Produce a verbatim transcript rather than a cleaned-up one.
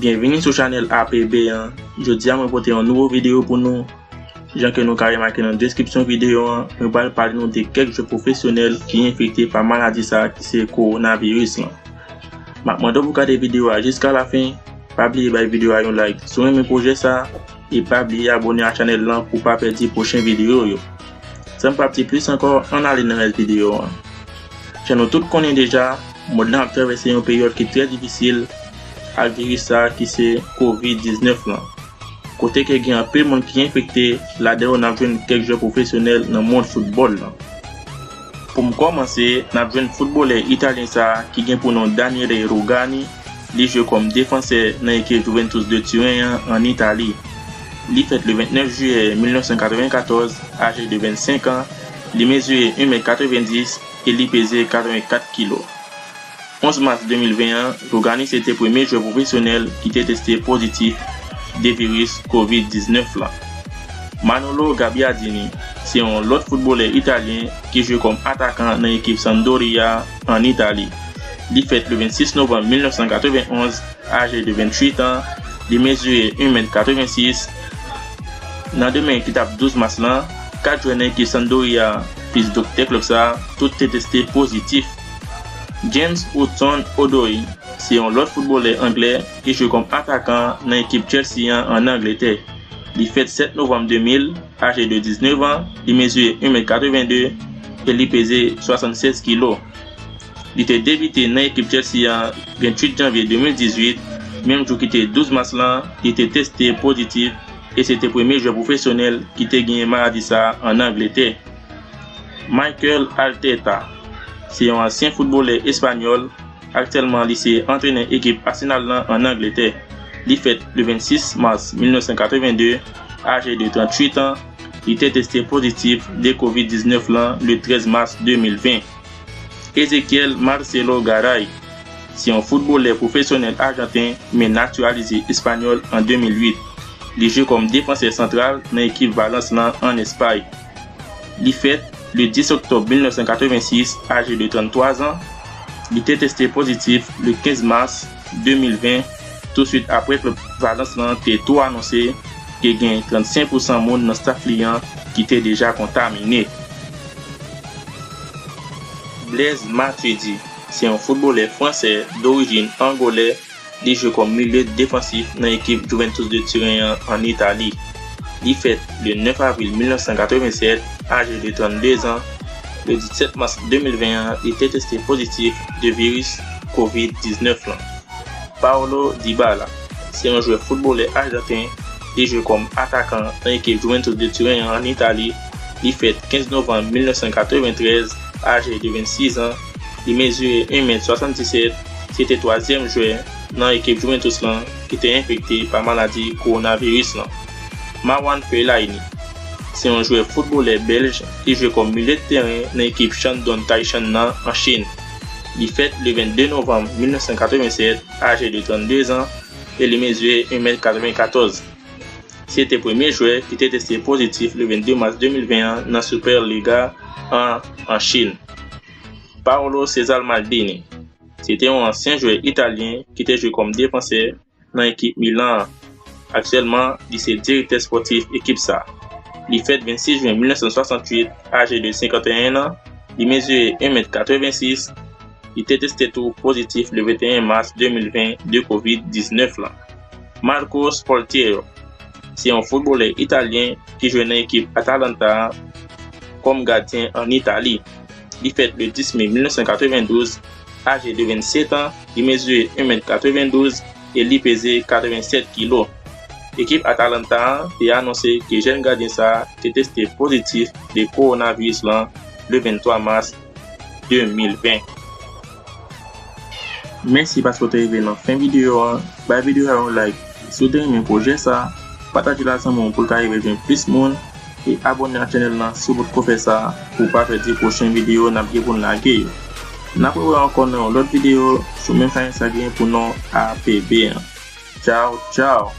Byenvini sou chanèl A P B an. Jodi a mwen pote yon nouvo videyo pou nou. Jan ke nou ka remake nan deskripsyon videyo an, mwen pral pale nou de kèk jwè pwofesyonèl ki enfekte pa maladi sa a ki se kowonaviris lan. M ap mande w pou gade videyo a jiska lafen. Pa bliye bay videyo a yon like si w renmen pwojè sa a, e pa bliye abòne ak chanèl lan pou w pa pèdi pwochen videyo yo. San m p ap di plis ankò, ann ale nan rès videyo an. Jan nou tout konnen deja, mond lan ap travèse yon peryòd ki trè difisil ak viris sa a ki se kovid diznèf lan. Kote ke gen anpil moun ki enfekte, ladan yo n ap jwenn kèk jwè pwofesyonèl nan mond foutbòl lan. Pou m kòmanse, n ap jwenn foutbolè italyen sa a ki gen pou non Daniele Rugani, li jwe kòm defansè nan ekip Juventus de Turen an, ann Itali. Li fèt le vennèf jiyè mil nèf san katrevennkatòz, aje de vennsenk an, li mezire en mèt katrevendis e li peze katrevenkat kilo. Onz mas de mil ven an, Rugani se te premye jwè pwofesyonèl ki te teste pozitif de viris kovid diznèf lan. Manolo Gabbiadini se yon lòt foutbolè italyen ki jwe kòm atakan nan ekip Sampdoria ann Itali. Li fèt le vennsis novanm mil nèf san katrevenonz, aje de venntuit an, li mezire en mèt katrevensis. Nan demen ki t ap douz mas lan, kat jwè nan ekip Sampdoria plis doktè klèb sa a, tout te teste pozitif. James Hudson-Odoi se yon lòt foutbolè anglè ki jwe kòm atakan nan ekip Chelsea an ann Angletè. Li fèt sèt novanm de mil, aje de diznèf an, li mezire en mèt katreven de e li peze swasannsèz kilo. Li te debite nan ekip Chelsea an venntuit janvye de mil dizuit, menm jou ki te douz mas lan, li te teste pozitif e se te premye jwè pwofesyonèl ki te genyen maladi sa a ann Angletè. Mikel Arteta se yon ansyen foutbolè espanyòl. Aktyèlman, li se antrenè ekip Arsenal lan ann Angletè. Li fèt le vennsis mas mil nèf san katreven de, aje de tranntuit an. Li te teste pozitif de kovid diznèf lan le trèz mas de mil ven. Ezequiel Marcelo Garay se yon foutbolè pwofesyonèl ajanten, men natiralize espanyòl an de mil uit. Li jwe kòm defansè santral nan ekip Valence lan ann Espay. Li fèt le dis oktòb mil nèf san katrevensis, aje de tranntwa zan. Li te teste pozitif le kenz mas de mil ven, touswit apre klèb Valence lan te tou anonse ke gen trannsenk pousan moun nan staf li an ki te deja kontamine. Blaise Matuidi se yon foutbolè fransè dorijin angolè. Li jwe kòm milye defansif nan ekip Juventus de Turen an ann Itali. Li fèt le nèf avril mil nèf san katrevensèt, aje de trannde zan. Le disèt mas de mil ven an, li te teste pozitif de viris kovid diznèf lan. Paulo Dybala se yon jwè foutbolè ajanten. Li jwe kòm atakan nan ekip Juventus de Turen an ann Itali. Li fèt kenz novanm mil nèf san katreventrèz, aje de vennsis an. Li mezire en mèt swasanndisèt. Se te twazyèm jwè nan ekip Juventus lan ki te enfekte pa maladi kowonaviris lan. Marouane Fellaini se yon jwè foutbolè bèlj ki jwe kòm milye de teren nan ekip Shandong Taishan nan an Chin. Li fèt le vennde novanm mil nèf san katrevensèt, aje de trannde zan, e li mezire en mèt katrevenkatòz. Se te premye jwè ki te teste pozitif le vennde mas de mil ven an nan Superliga an, an Chin. Paolo Cesare Maldini se te yon ansyen jwè italyen ki te jwe kòm defansè nan ekip Milan an. Aktyèlman, li se direktè espòtif ekip sa a. Li fèt vennsis jen mil nèf san swasantuit, aje de senkanteyen an, li mezire en mèt katrevensis. Li te teste tou pozitif le venteyen mas de mil ven de kovid diznèf lan. Marco Sportiello se yon foutbolè italyen ki jwe nan ekip Atalanta a kòm gadyen ann Itali. Li fèt le dis me mil nèf san katrevendouz, aje de vennset an, li mezire en mèt katrevendouz e li peze katrevensèt kilo. Ekip Atalanta an te anonse ke jèn gadyen sa a te teste pozitif de kowonaviris lan le venntwa mas de mil ven. Mèsi paske w te rive nan fen videyo an. Bay videyo a yon like si w te renmen pwojè sa a. Pataje l ak zanmi w pou l ka rive jwenn plis moun. E abòne ak chanèl lan si w potko fè sa pou w pa pèdi pwochen videyo n ap gen pou n lage yo. N ap rewè ankò nan yon lòt videyo sou menm chanèl sa ki gen pou non A P B an. Tchaw, tchaw!